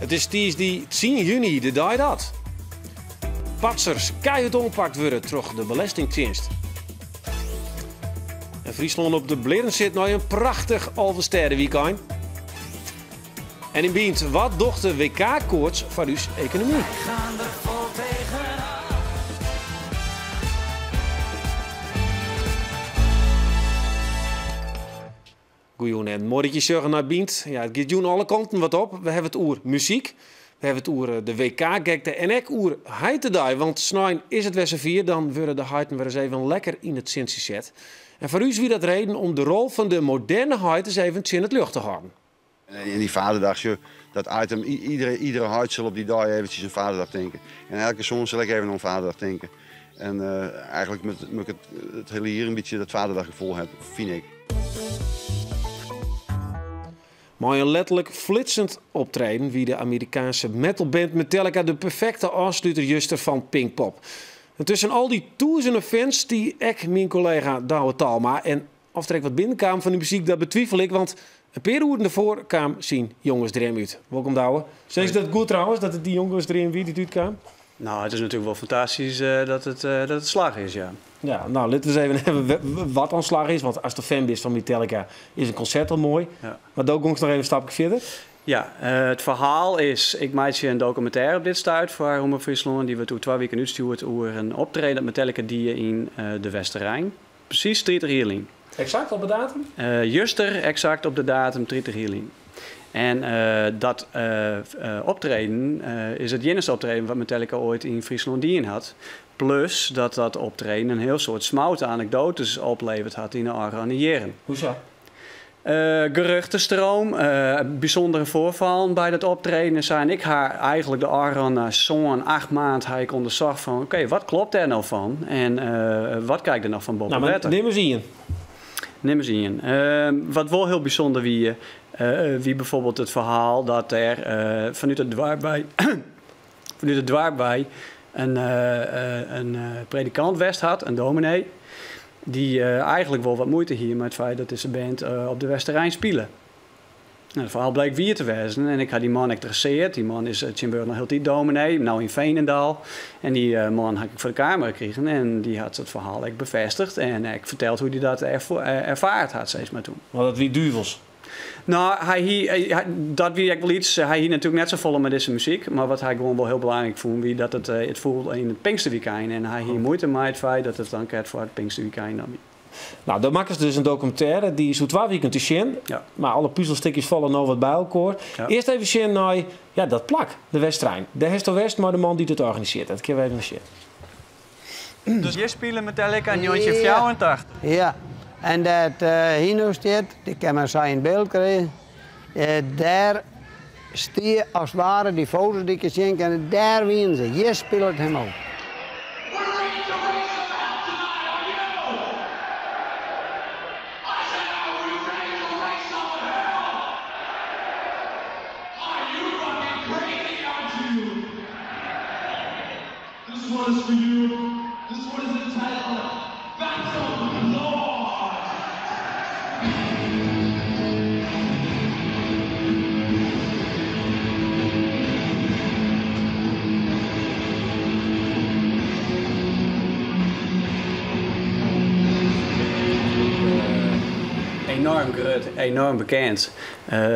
It is tiisdei tsien juny, de dei dat patsers keihurd oanpakt wurde troch de Belestingtsjinst. En Fryslân op de blierren sit nei in prachtich Alvestêdewykein. En yn Bynt, wat docht de WK-koarts foar ús ekonomy? Goejûn en moai dat je sjogge nei Bynt. Ja, it giet jûn alle kanten wat op. We hawwe it oer muzyk, we hawwe it oer eh, de WK-gekte en ek oer Heitedei. Want snein is it wer safier, dan wurde de heiten wer ris even lekker yn it sintsje set. En foar ús wie dat reden om de rol fan de moderne heit ris even tsjin it ljocht te hâlden. En die vaderdag, sjoch, dat item, iedere, iedere heit sil op die dei eventjes aan vaderdag tinke. En elke zoon sil ek even oan vaderdag tinke. En uh, eigenlijk moet, moet ik het, het hele jier in bytsje dat vaderdaggevoel hebben, fyn ik. Mei in letterlik flitsend optreden wie de Amerikaanske metalband Metallica de perfekte ôfsluter juster fan Pinkpop. En tusken al dy tûzenen fans stie ek myn kollega Douwe Talma. En oft der ek wat binnenkaam fan dy muzyk, dat betwifel ik, want in pear oeren derfoar kaam syn jongesdream út. Wolkom Douwe. Sis ik dat goed trouwens, dat it dy jongesdream wie dy't útkaam? Nou, it is natuerlik wol fantastysk eh, dat it, eh, dat it slagge is, ja. Ja, nou, litte we ris even hawwe wat dan slagge is. Want ast in fan bist fan Metallica, is in konsert al moai. Ja. Mar do gongst noch even in stapke fierder. Ja, eh, it ferhaal is, ik meitsje in dokumintêre op dit stuit foar Omrop Fryslân. Dy wurdt oer twa wiken útstjoerd oer in optreden dat Metallica die yn de Westerrein. Presys 30 jier lyn. Eksakt op de datum? Juster eksakt op de datum 30 jier lyn. En dat optreden is it iennichste optreden wat Metallica oait yn Fryslân dien hat. Plus dat dat optreden in hiel soad smoute anekdoates opleverd hat yn de ôfrûne jierren. Hoezo? Geruchtestroom, bysûndere foarfallen by dat optreden en sa. En ik ha eigenlik de ôfrûne sân, acht maand ha ik ûndersocht fan oké, wat klopt dêr no fan en wat krij ik der noch fan boppe Nou, wetter? nim ris ien. Nim ris ien. Wat wol hiel bysûnder wie, wie byfoarbyld it ferhaal dat der fanút it doarp wei, fanút it doarp wei in predikant west hat, in dominee, dy't eigenlik wol wat muoite hie mei it feit dat dizze band op de Westerrein spile. Nou, dat ferhaal bleek wier te wêzen en ik ha dy man ek traseard. Dy man is tsjintwurdich noch hieltyd dominee, no yn Veenendaal. En dy man ha ik foar de kamera krigen en dy hat it ferhaal ek befêstigd en ek ferteld hoe't hy dat erfaard hat, sis mar toen. Want dat wie duvels? Nou, hy hie, dat wie ek wol iets. Hy hie natuerlik net safolle mei dizze muzyk, mar wat hy gewoan wol hiel belangryk fûn wie dat it foel yn it Pinksterwykein en hy hie muoite mei it feit dat it dan krekt foar it Pinksterwykein dan wie. Nou, dan makkest dus in dokumintêre, dy is oer twa wiken te sjen. Ja. Mar alle puzelstikjes falle no wat by elkoar. Ja. Earst even sjen nei ja, dat plak, de Westerein. Dêr hasto west mei de man dy't it organisearret. Dat kinne we even sjen. Dus hjir spile Metallica yn 1984. Ja, en dêr't hy no stiet, dy kin men sa yn byld krije, dêr stie as it ware dy foto's dy't je sjen kinne, dêr wienen se. Hjir spilet him ôf. This one is for you. This one is entitled Phantom Lord. Enoarm grut, enoarm bekend.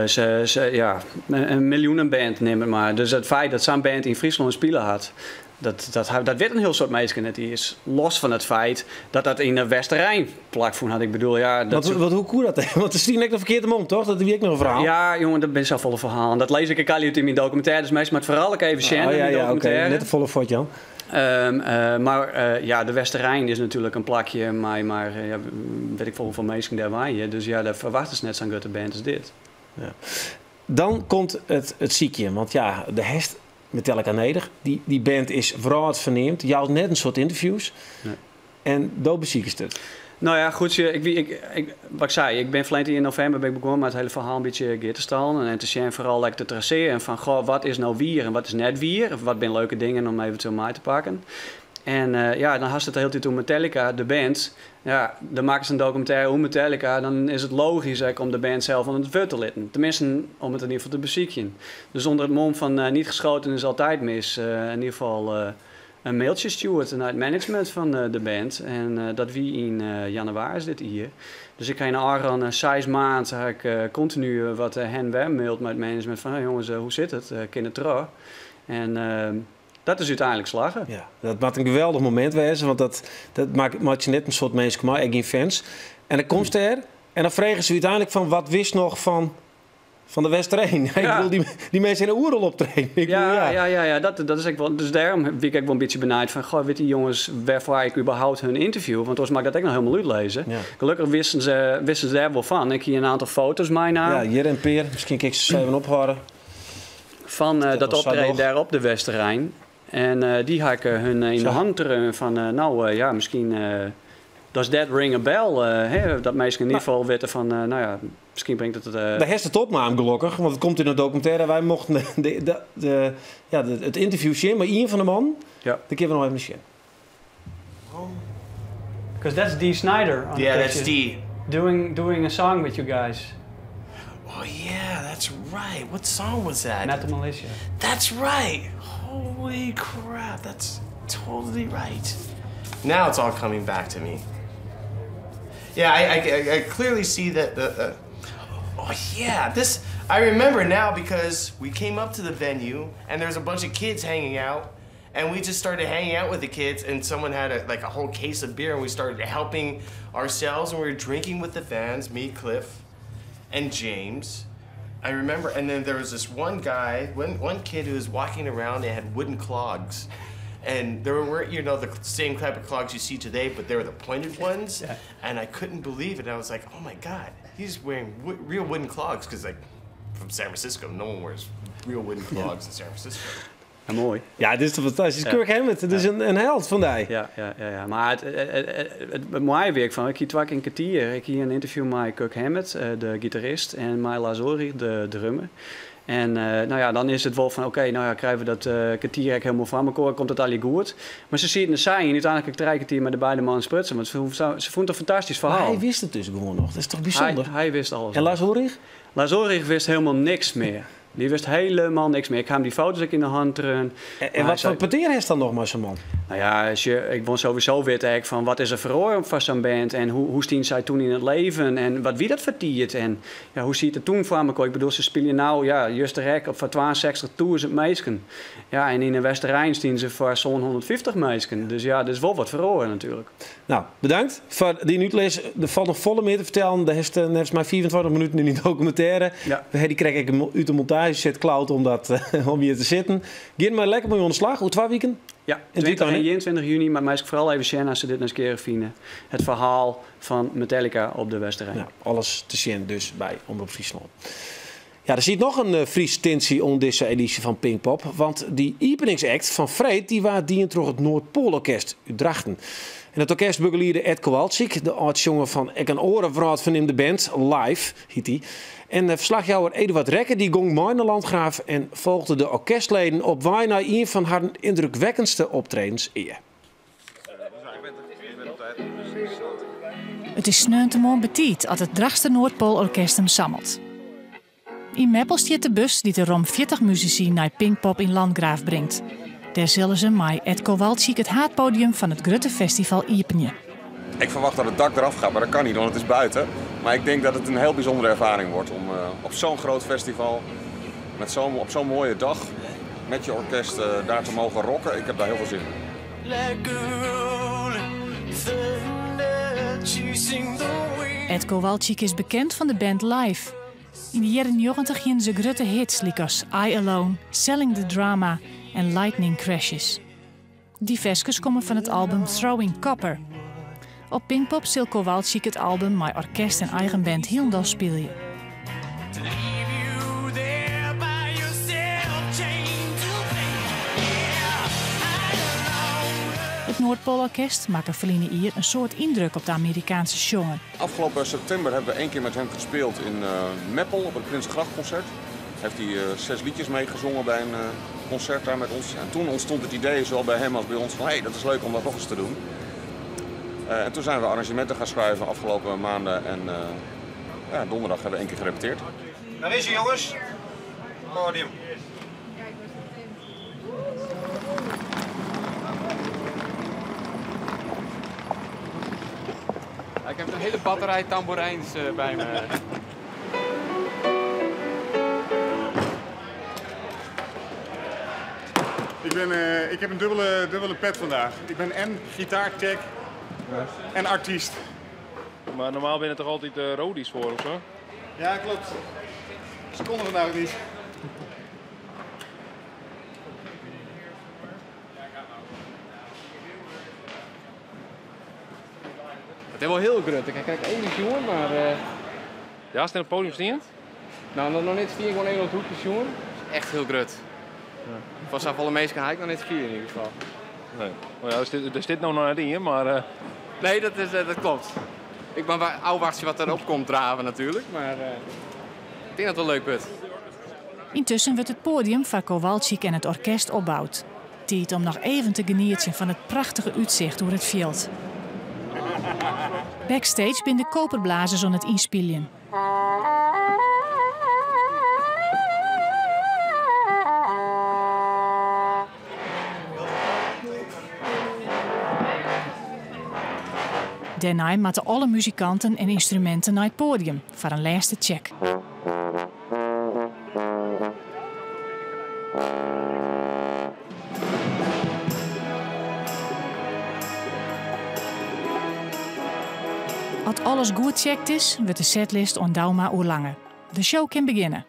Se, se, ja, in miljoenenband neam it mar. Dus it feit dat sa'n band yn Fryslân spile hat, dat, dat, dat wit in hiel soad minsken net iens. Los fan it feit dat dat yn de Westerrein plakfûn hat. Ik bedoel, ja... Dat wat, hoe koe dat? Want der stie ek de ferkearde man, toch? Dat wie ek noch in ferhaal. Ja, jongen, dat binne safolle ferhalen. Dat lês ik ek allegear út yn myn dokumintêre. Dus minsken moatte foaral ek even sjen Oh, yn ja, myn ja, oké. dokumintêre. Net te folle fuort, Jan. Mar ja, de Westerrein is natuerlik in plakje mei mar ja, wit ik folle hoefolle minsken dêr wenje. Dus ja, dêr ferwachtest net sa'n grutte band as dit. Ja. Dan komt it sykjen, want ja, do hast Metallica nedich. Dy band is wrâldferneamd, jout net in soad ynterviews. Nee. En do besikest it. Nou ja, goed, ik, ik, ik, wat ik sei, ik bin ferline jier yn novimber bin ik begûn mei it hiele ferhaal in bytsje gear te stallen en te sjen foaral ek te trasearjen fan goh, wat is no wier en wat is net wier, of wat binne leuke dingen om eventueel mei te pakken. En ja, dan hast it de hiele tiid oer Metallica, de band. Ja, dan makken se in dokumintêre oer Metallica, dan is it logysk ek om de band sels oan it wurd te litten. Teminsten, om it yn ieder gefal te besykjen. Dus ûnder it mom fan niet geschoten is altijd mis, yn ieder gefal in mailtsje stjoerd nei it management fan de band. En dat wie yn jannewaris dit jier. Dus ik ha yn de ôfrûne 6 maand ha ik kontinu wat hen wer maild mei it management fan, hey jonges, hoe sit it? Kin it troch? En dat is úteinlik slagge. Ja, dat moat in geweldich momint wêze, want dat meitsje net in soad minsken mei, ek gjin fans. En dan komst dêr en dan fregen se úteinlik fan wat wist noch fan de Westereen. Ik bedoel, dy minsken binne oeral optreden. Ik bedoel, ja. Ja, dat is ek wol, dus dêrom wie ik ek wol in bytsje benijd fan, goh, wit dy jonges wêrfoar ik überhaupt hun interview, want oars moat ik dat ek noch hielendal útlizze. Gelokkich wisten se dêr wol fan. Ik hie in oantal foto's meinaam. Ja, hjir in pear. Miskien kin ik se even ophâlde. Fan dat optreden dêr op de Westereen. En dy ha ik hun yn de hannen treaun fan, nou ja, miskien does that ring a bell? Hè, dat minsken yn ieder gefal witte fan, nou ja, miskien bringt it. Dêr hast it opnaam gelokkich, want it komt yn in dokumintêre. Wy mochten it ynterview sjen mei ien fan de mannen. Dêr kinne we noch even sjen. Because that's Dee Snider on the Yeah, that's picture. Dee. Doing a song with you guys. Oh yeah, that's right. What song was that? Metal Militia. That's right. Holy crap, that's totally right. Now it's all coming back to me. Yeah, I clearly see that the... Oh yeah, this... I remember now because we came up to the venue and there was a bunch of kids hanging out and we just started hanging out with the kids and someone had a whole case of beer and we started helping ourselves and we were drinking with the fans, me, Cliff, and James. I remember, and then there was this one guy, one kid who was walking around and had wooden clogs. And there weren't the same type of clogs you see today, but they were the pointed ones. And I couldn't believe it. I was like, oh my God, he's wearing real wooden clogs. Because from San Francisco, no one wears real wooden clogs in San Francisco. Ja, moai. Ja, dit is toch fantastysk. Kirk Hammett, het is in held fan dy. Ja. Mar it moaie wie ek fan, ik hie twa kear in kertier. Ik hie in ynterview mei Kirk Hammett, de gitarist, en mei Lars Ulrich, de drummer. En nou ja, dan is it wol fan, oké, nou ja, krije we dat kertier ek hielendal foar mekoar, komt it allegear goed. Mar se sieten der sa yn, úteinlik ha ik trije kertier mei de beide mannen sprutsen, want se fûnen it in fantastysk Mar ferhaal. hy wist it dus gewoan noch, dat is toch bysûnder? Hy wist alles. En Lars Ulrich? Lars Ulrich wist hielendal niks mear. Dy wist hielendal niks mear. Ik ha him dy foto's ek yn de hân treaun. En Mar hy wat sei foar petear hast dan noch mei sa'n man? Nou ja, als je, ik wol sowieso witte ek fan wat is der feroare foar sa'n band en hoe stien sy toen yn it leven en wat wie dat foar tiid en ja, hoe siet it toen foar mekoar? Ik bedoel, se spylje nou, ja, juster ek op foar 62.000 minsken. Ja, en yn de Westereen stien se foar sa'n 150 minsken. Dus ja, der is wol wat feroare natuerlik. Nou, bedankt foar dyn útlis. Der falt noch folle mear te fertellen. Dêr hast neffens my 25 minuten yn dy dokumintêre. We ha dy krekt ek út de montaazje set, Cloud, om hjir te sitten. Gean mar lekker mei oan de slach, oer 2 wiken. Ja, In het 20 en weekend, hè? 21 juni, mar minsken foaral even sjen as se dit nijsgjirrich fine. It ferhaal fan Metallica op de Westereen. Ja, alles te sjen dus by Omrop Fryslân. Ja, der sit noch in Fries tintsje oan dizze edysje fan Pinkpop. Want dy iepeningsact fan freed dy waard dien troch it Noardpoalorkest út Drachten. En it orkest begeliede Ed Kowalczyk, de âld-sjonger fan ek in oare wrâldferneamde band, Live hiet dy. En ferslachjouwer Eduard Rekker dy gong mei nei Landgraaf en folgde de orkestleden op wei nei ien fan harren yndrukwekkendste optredens ea. It is sneontemoarn betiid as it Drachtster Noardpoalorkest him sammelt. Yn Meppel stiet de bus dy't de rom 40 musisy nei Pinkpop yn Landgraaf bringt. Dêr sille se mei Ed Kowalczyk it haadpodium fan it grutte festival iepenje. Ik verwacht dat het dak eraf gaat, maar dat kan niet, want het is buiten. Maar ik denk dat het een heel bijzondere ervaring wordt om op zo'n groot festival, op zo'n mooie dag, met je orkest daar te mogen rocken. Ik heb daar heel veel zin in. Ed Kowalczyk is bekend fan de band Live. Yn de jierren 90 hiene se grutte hits lykas I Alone, Selling the Drama en Lightning Crashes. Dy ferskes komme fan it album Throwing Copper. Op Pinkpop sil Kowalczyk it album mei orkest en eigen band hielendal spylje. It Noardpoalorkest makke ferline jier in soad yndruk op de Amerikaanske sjonger. Afgelopen september hebben we 1 keer met hem gespeeld in Meppel op het Prinsengrachtconcert. Heeft hij zes liedjes meegezongen bij een concert daar met ons. En toen ontstond het idee, zowel bij hem als bij ons, van hé, hey, dat is leuk om dat nog eens te doen. En toen zijn we arrangementen gaan schrijven afgelopen maanden. En ja, donderdag hebben we één keer gerepeteerd. Daar is hij, jongens. Podium. Ik heb een hele batterij tamboerijns bij me. Ik heb een dubbele pet vandaag. Ik ben en gitaartech en artiest. Maar normaal ben je toch altijd roadies voor, of zo? Ja, klopt. Ze konden vandaag niet. Het is wel heel groot. Ik kijk even jongen, maar... Ja, staan op het podium staan? Nou, nog net vier, gewoon even op het hoekje jongen. Echt heel groot. Ja. Van zijn volle meesten ga ik nog net vier in ieder geval. Nee. Nou ja, er zit nou nog niet in, maar... Nee, dat klopt. Ik ben ouderwets wat erop komt draven natuurlijk, maar ik denk dat het wel leuk wordt. Intussen wordt het podium van Kowalczyk en het orkest opbouwd. Tijd om nog even te genieten van het prachtige uitzicht door het veld. Backstage binnen de koperblazers om het inspelen. Daarna moeten alle muzikanten en instrumenten naar het podium voor een laatste check. Als alles goed checkt is, wordt de setlist aan Douma oerlange. De show kan beginnen.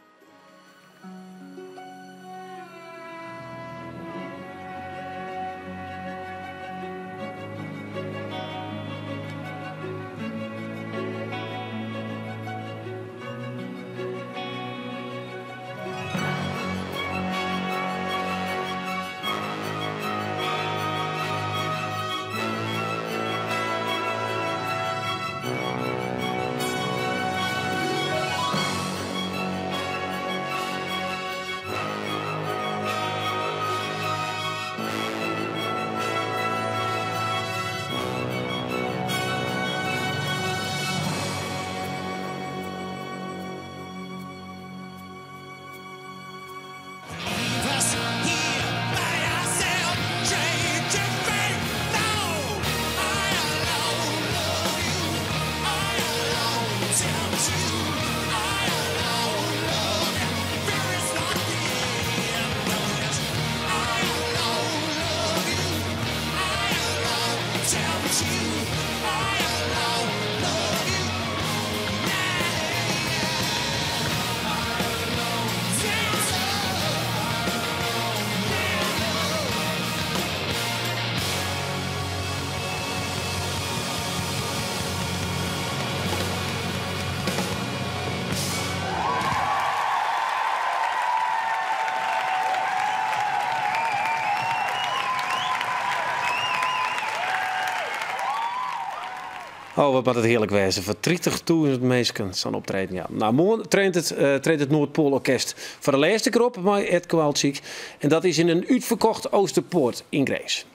Oh, wat moet het heerlijk wezen. Verdrietig toe in het meesten zo'n optreden. Ja. Nou, morgen treedt het Noordpoolorkest voor de laatste keer op bij Ed Kowalczyk. En dat is in een uitverkocht Oosterpoort in Grins.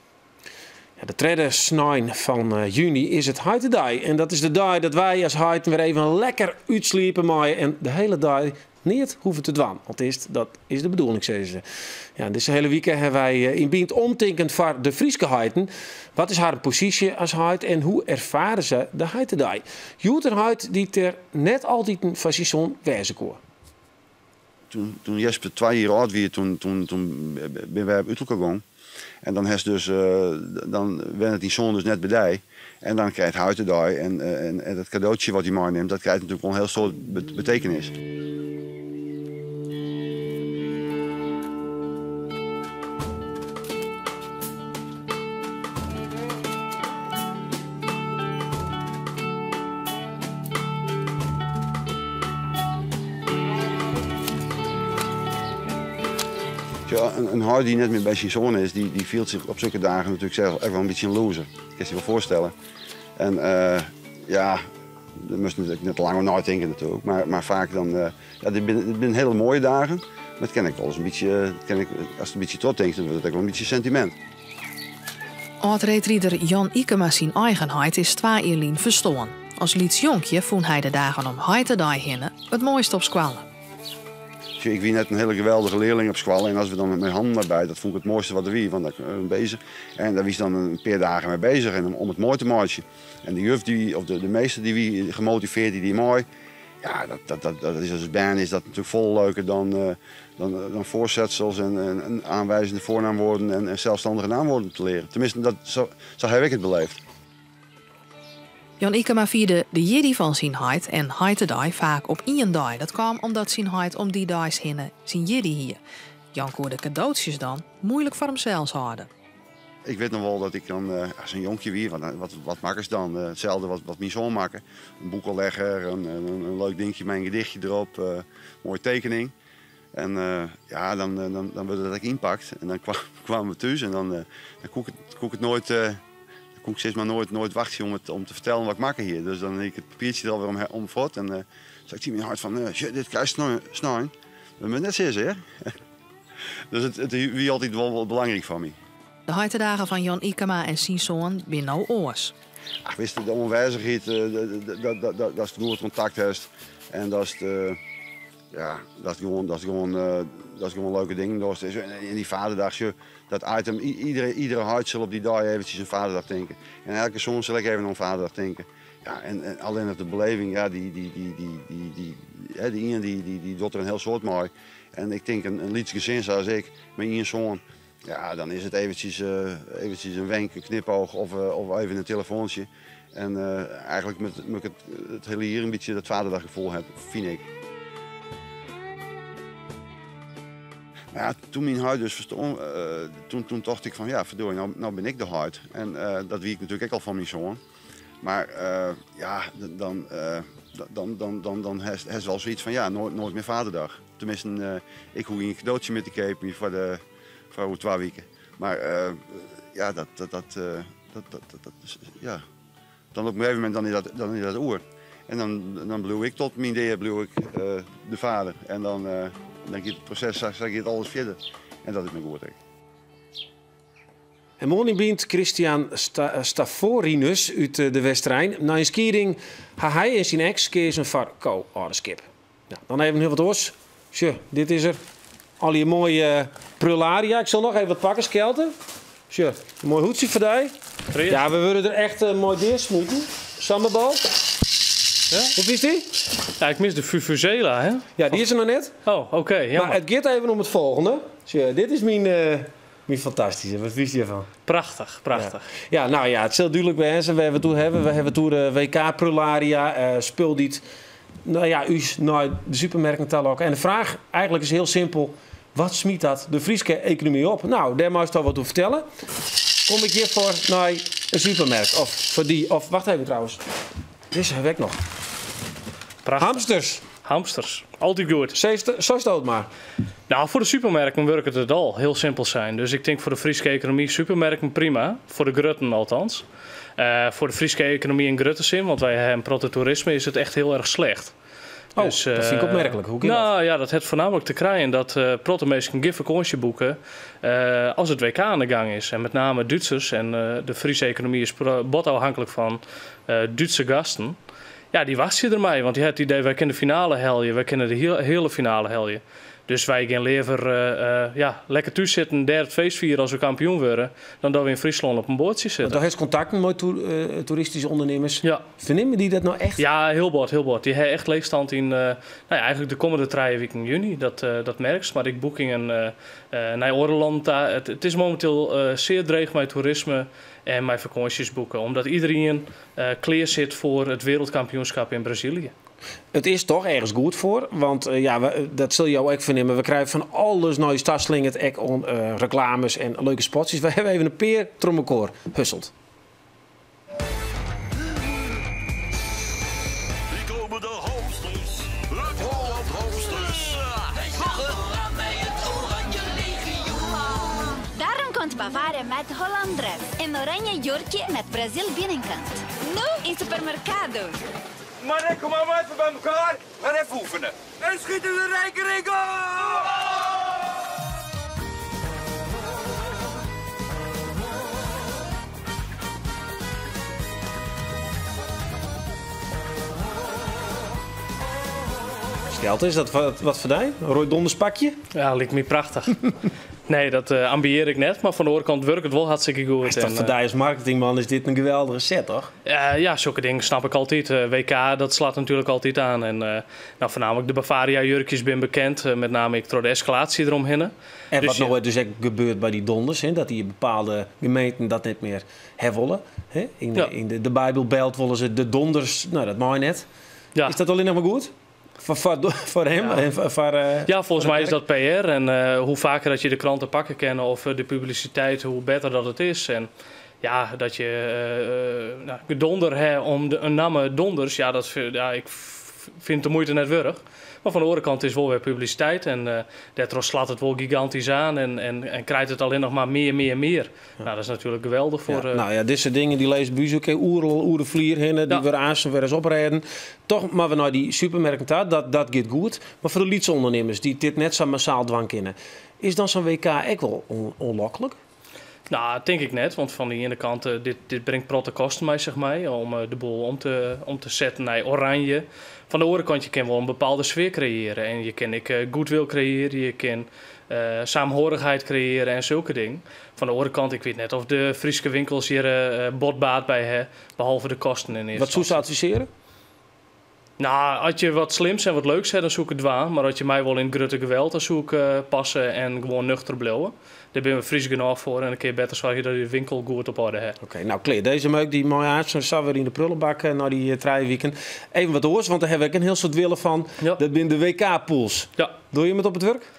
Ja, de tweede snijn van juni is het Heitendag. En dat is de dag dat wij als Heiten weer even lekker uitsliepen maaien en de hele dag niet hoeven te dwan. Althans, dat is de bedoeling, zeggen ze. Ja, deze hele week hebben wij in Bynt omtinkend voor de Frieske Heiten. Wat is haar positie als Heit en hoe ervaren ze de Heitendag? Joet Heit die er net altijd een van wezen kon. Toen Jesper 2 jaar oud was, toen ben wij op Utrecht gegaan. En dan heeft dus, dan werd het die zon dus net bij. En dan krijgt Heitendag en dat cadeautje wat hij meeneemt, dat krijgt natuurlijk wel een heel soort betekenis. Ja, een hard die net meer bij zijn zoon is, die voelt zich op zulke dagen natuurlijk zelf echt wel een beetje een loser. Dat kan je je wel voorstellen. En ja, Daar moest ik net te lang over nadenken natuurlijk. Maar vaak dan, ja, dit zijn hele mooie dagen. Maar dat ken ik wel eens een beetje, ken ik, als het een beetje trots denkt, dan wordt het ook wel een beetje sentiment. Oud-reedrider Jan Ikema zijn eigenheid is 2 jaar verstoorn. As lyts jonkje fûn hy de dagen om Heitedei hinne it moaiste op skoalle. Ik wie net in hiele geweldige learling op skoalle en as we dan met myn hannen derby, dat fûn ik it moaiste wat der wie, want dêr bezich. En dêr wie dan in pear dagen mei bezich en om it moai te meitsjen. En de juf dy, of de meester dy wie gemotiveerd, dy die moai. Ja, dat is as bern is dat natuerlik folle leuker dan voorzetsels en aanwijzende voornaamwoorden en zelfstandige naamwoorden te leren. Tenminste, zo heb ik het beleefd. Jan Ikema fierde de jierdei fan syn heit en Heitedei faak op ien dei. Dat kaam omdat syn heit om dy deis hinne syn jierdei hie. Jan koe de kadootsjes dan muoilik foar himsels hâlde. Ik wit noch wol dat ik dan as in jonkje wie, wat makkest dan? Itselde wat myn soan makke. In boekenlegger, in leuk dinkje mei in gedichtje derop, moaie tekening. En ja, dan wurdt it ek ynpakt. En dan kamen we thús en dan koe ik it noait, dan koe ik sis mar noait wachtsje om te fertellen wat ik makke hie. Dus dan hie ik it papiertsje der alwer om fuort en sei ik tsjin myn heit fan, shit, dit krijst snein. Dat moat net sizze, hè? Dus it wie altyd wol belangryk foar my. De heitedagen fan Jan Ikema en syn soan binne no oars. Ach, witst, de oanwêzichheid, datst goed kontakt hast en datst, ja, dat is gewoan leuke dingen. Dat is, en dy Vaderdag, sjoch, dat item, iedere heit sil op dy dei eventsjes oan Vaderdag tinke. En elke soan sil ek even oan Vaderdag tinke. Ja, en allinnich de beleving, ja, die, hè, dy ien dy docht der in hiel soad mei. En ik tink in lyts gesin sa as ik, mei ien soan, ja, dan is it eventsjes in wenk, in knypeach of even in telefoantsje. En eigentlik moat ik it hiele jier in bytsje dat Vaderdaggefoel ha, fyn ik. Mar ja, doe't myn heit dus ferstoar, toen tocht ik fan ja, ferdorie, no bin ik de heit. En dat wie ik natuerlik ek al fan myn soan. Mar ja, dan hast wol sayts fan ja, noait mear Vaderdag. Tenminste, ik hoech gjin kadootsje mear te keapjen foar oer 2 wiken. Mar ja, dat is, ja. Dan op in gegeven momint dan is dat oer. En dan bliuw ik tot myn dea bliuw ik de vader. En dan giet it proses, sa giet alles fierder. En dat is my goed. Ek. En moarn bynt Christian Stavorinus út de Westerein. Nei in skieding ha hy en syn eks keazen foar ko-âlderskip. Ja, dan even hiel wat oars. Sjoch, dit is der. Al dy moaie prullaria. Ik sil noch even wat pakke, Skelte. Sjoch, in moai hoedsje foar dy. Ja, we wurde der echt moai deasmiten. Sambal. Ja? Hoe is dy? Ja, ik mis de Vuvuzela, hè? Ja, dy is der noch net. Oh, oké. jammer. Mar it giet even om it folgjende. Sjoch, dit is myn fantastyske. Wat wist je derfan? Prachtich, prachtich. Ja, no ja, it sil dúdlik wêze wêr't we it oer hawwe. We hawwe it oer de WK-prullaria, spul dy't no ja, ús nei de supermerken ta lokke. En de fraach eigentlik is hiel simpel. Wat smyt dat de Fryske ekonomy op? No, dêr meist al wat oer fertelle. Kom ik hjirfoar nei in supermerk? Of foar dy? Of wacht even trouwens. Dizze ha ik noch. Prachtich. Hamsters. Hamsters, altyd goed. Sa it mar. No, foar de supermerken wurket it al, hiel simpel sein. Dus ik tink foar de Fryske ekonomy supermerken prima. Foar de grutten althans. Foar de Fryske ekonomy yn grutte sin, want wy hawwe in protte toerisme, is it echt hiel erch slecht. Oh, dat fyn ik opmerklik. Hoe kin dat? No ja, dat hat foarnaamlik te krijen dat protte minsken gjin fakânsje boeke as it WK oan de gong is. En met name Dútsers en de Fryske ekonomy is bot ôfhinklik fan Dútske gasten. Ja, dy wachtsje dermei, want dy hat it idee wy kinne de finale helje, wy kinne de hiele finale helje. Dus wy gean leaver ja, lekker thús sitten, dêr it feest fiere as we kampioen wurde, dan dat we yn Fryslân op in boatsje sitte. Want do hast kontakten mei toeristyske ûndernimmers. Ja. Fernimme dy dat no echt? Ja, hiel bot, hiel bot. Dy ha echt leechstân yn no ja, eigentlik de kommende 3 wiken juny, dat merkst. Mar ek boekingen nei oare lannen ta. It is mominteel sear dreech mei toerisme en mei fakânsjes boeke, omdat iderien klear sit foar it wereldkampioenskip yn Brazilië. It is dochs ergens goed foar, want ja, dat sille jo ek fernimme. We krije fan alles nei ús ta slingerd, ek oan reklames en leuke spotsjes. We hawwe even in pear troch elkoar husseld. Hier komen de hamsters, uit Holland hamsters. Vooraan bij het Oranje Legioen. Daarom komt Bavaria met Hollandress. Een oranje jurkje met Brazil binnenkant. Nu in supermercado. Maar kom maar even bij elkaar. Maar even oefenen. En schieten de rijke goal! Stelt is dat wat voor die? Een rood donderspakje? Ja, lijkt me prachtig. Nee, dat ambieer ik net, maar van de andere kant werkt het wel hartstikke goed. Is dat En, voor die als marketingman is dit een geweldige set, toch? Ja, zulke dingen snap ik altijd. WK, dat slaat natuurlijk altijd aan. En nou, voornamelijk de Bavaria-jurkjes ben bekend. Met name ik door de escalatie eromheen. En Dus wat ja. nou dus ook gebeurt bij die donders, hè, dat die bepaalde gemeenten dat niet meer herwollen. Hè? In, in de Bijbelbelt willen ze de donders, nou dat mag net. Ja. Is dat alleen nog maar goed? Voor hem? Ja. En voor Ja, volgens voor de mij is dat PR. En hoe vaker dat je de kranten pakken kan of de publiciteit, hoe beter dat het is. En ja, dat je nou, donder hè, om de, een naam donders, ja, dat, ja, ik vind de moeite net wurg. Maar van de andere kant is wel weer publiciteit. En daardoor slaat het wel gigantisch aan en krijgt het alleen nog maar meer, meer, meer. Nou, dat is natuurlijk geweldig voor... Ja, nou ja, dit soort dingen die leest Buus ook oerl, oerenvlier hinnen, die weer aan weer eens oprijden. Toch maar we naar die supermerken daar, dat gaat goed. Maar voor de leadsondernemers die dit net zo massaal dwang kennen, is dan zo'n WK ook wel onlokkelijk? Nou, dat denk ik net, want van de ene kant, dit brengt protte kosten mij, zeg maar, om de boel om te zetten naar oranje. Van de andere kant, je kan wel een bepaalde sfeer creëren. En je kan ik goodwill creëren, je kan saamhorigheid creëren en zulke dingen. Van de andere kant, ik weet net of de Friese winkels hier botbaat bij hebben, behalve de kosten in eerste Wat zou ze adviseren? Nou, als je wat slims en wat leuks hebt, dan zoek ik het waar. Maar als je mij wel in het grote geweld, dan zoek ik passen en gewoon nuchter blijven. Daar ben we Fries genoeg voor. En een keer beter zorg je dat je de winkel goed op orde hebt. Oké, nou Kleer, deze meuk die mooi uit, zo weer in de prullenbak naar die weekend. Even wat oors, want daar heb ik een heel soort willen van. Ja. Dat zijn de WK-pools. Ja. Doe je hem het op het werk?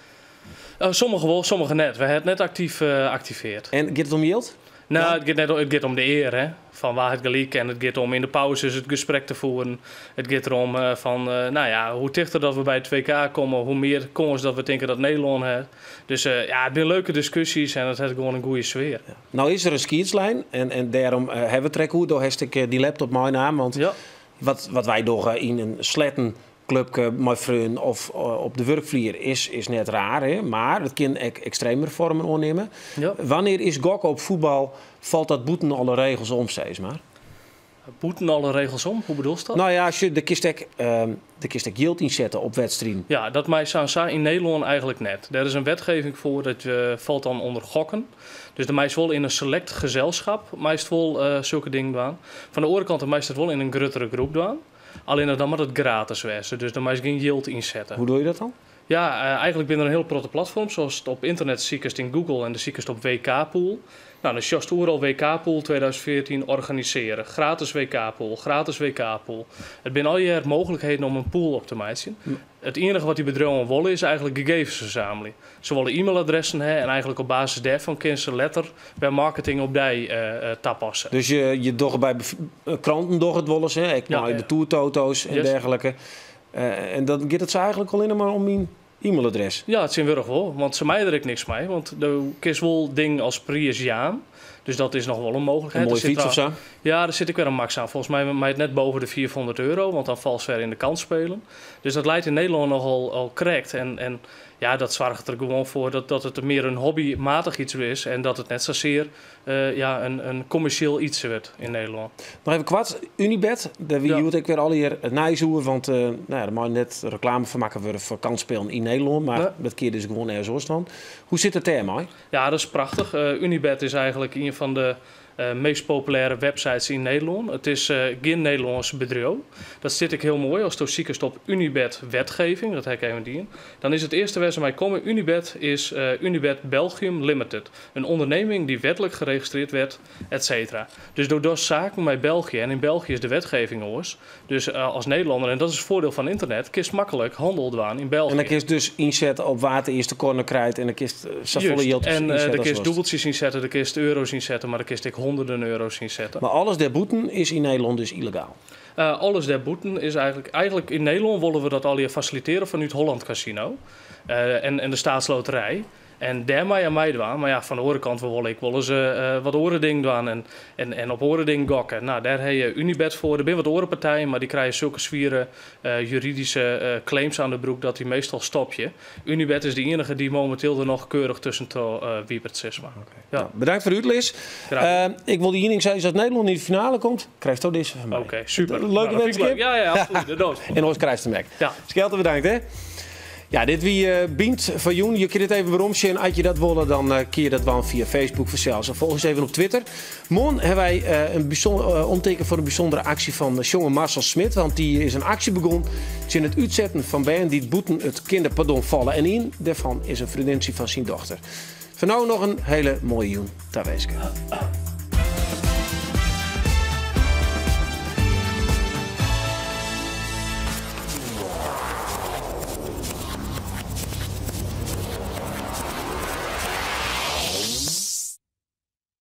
Sommige wel, sommige net. We hebben het net actief geactiveerd. En gaat het om yield? Nou, het gaat net het gaat om de eer, hè? Van waar het gelijk en het gaat om in de pauzes het gesprek te voeren. Het gaat erom van, nou ja, hoe dichter dat we bij het WK komen, hoe meer kans dat we denken dat Nederland heeft. Dus ja, het zijn leuke discussies en het heeft gewoon een goede sfeer. Ja. Nou is er een skietslijn en daarom hebben we trekhoer. Daar heb ik die laptop mijn naam, want ja. wat wij doen in een sletten clubke, mijn vriend of op de werkvloer is net raar, hè? Maar het kan ook extremere vormen aannemen. Ja. Wanneer is gokken op voetbal, valt dat boeten alle regels om, steeds maar? Boeten alle regels om? Hoe bedoel je dat? Nou ja, als je de kist ook yield inzetten op wedstrijden. Ja, dat mij Sansa in Nederland eigenlijk net. Daar is een wetgeving voor, dat valt dan onder gokken. Dus de mij is wel in een select gezelschap, mij is wel zulke dingen doen. Van de andere kant, de mij is het wel in een grotere groep doen. Alleen dan moet het gratis wezen, dus dan moet je geen yield inzetten. Hoe doe je dat dan? Ja, eigenlijk binnen een heel grote platform, zoals het op internet ziekest in Google en de ziekest op WK-pool. Nou, dan just oeral WK-pool 2014 organiseren. Gratis WK-pool, gratis WK-pool. Het zijn al je mogelijkheden om een pool op te maken. Het enige wat die bedrijven willen is eigenlijk gegevens verzamelen. Ze willen e-mailadressen hebben en eigenlijk op basis daarvan kunnen ze letter bij marketing op die tapassen. Dus je docht bij kranten docht het wel eens, hè? Ik maak de toertoto's en dergelijke. En dan gaat het ze eigenlijk alleen maar om mijn e-mailadres. Ja, het zijn wel wel, want ze mijden er niks mee. Want de kist wel ding als Prius Jaan. Dus dat is nog wel een mogelijkheid. Een mooie fiets of zo? Ja, daar zit ik weer een max aan. Volgens mij mij het net boven de €400, want dan valt ze weer in de kant spelen. Dus dat leidt in Nederland nogal al correct. En ja, dat zorgt er gewoon voor dat het meer een hobbymatig iets is. En dat het net zozeer een commercieel iets wordt in Nederland. Nog even kwart, Unibet. Daar wie ik weer al hier het nijzoer. Want nou ja, er mag net reclame van maken worden voor kansspelen in Nederland. Maar dat keer dus gewoon ergens dan. Hoe zit het daarmee? Ja, dat is prachtig. Unibet is eigenlijk een van de meest populaire websites in Nederland. Het is geen Nederlands bedrijf. Dat zit ik heel mooi. Als je op Unibet wetgeving, dat heb ik even dien, dan is het eerste waar ze mij komen. Unibet is Unibet Belgium Limited. Een onderneming die wettelijk geregistreerd werd, et cetera. Dus door dat zaken bij België, en in België is de wetgeving oors. Dus als Nederlander, en dat is het voordeel van internet, kist makkelijk handel doen in België. En dan kist dus inzetten op waar de eerste corner krijgt en dan kist volle yield en de kist dubbeltjes inzetten, de kist euro's inzetten, maar de kist ik honderden euro's inzetten. Maar alles der boeten is in Nederland dus illegaal? Alles der boeten is eigenlijk in Nederland willen we dat al hier faciliteren vanuit Holland Casino en de Staatsloterij. En dêr mei je meidwaan. Mar ja, fan de oare kant, we wolle ek wolris wat oare dingen dwaan en, en, en op oare dingen gokke. Nou, dêr ha je Unibet foar. Der binne wat oare partijen, mar dy krije sulke swiere juridyske claims aan de broek dat dy meastal stopje. Unibet is de iennige dy't mominteel der noch keurich tuskentroch wiperet, sis mar. Ja. Nou, bedankt foar de útlis. Ik wol dy ien ding sizze, as Nederlân yn de finale komt, krijsto dizze fan my. Oké, super. Leuke Nou, dat vind ik weddenskip. leuk. Ja, ja, absoluut. Dat docht. En oars krijst him ek. Ja. Skelte bedankt, hè. Ja, dit wie Bynt fan jûn. Je kinne it even weromsjen. As je dat wolle, dan kinne je dat dwaan fia Facebook fansels. Of folgje ús even op Twitter. Moarn hawwe wy in omtinken foar in bysûndere aksje fan sjonger Marcel Smit. Want dy is in aksje begûn tsjin it útsetten fan bern dy't bûten it kinderpardon falle. En ien dêrfan is in freondintsje fan syn dochter. Foar no noch in hiele moaie jûn tawinske.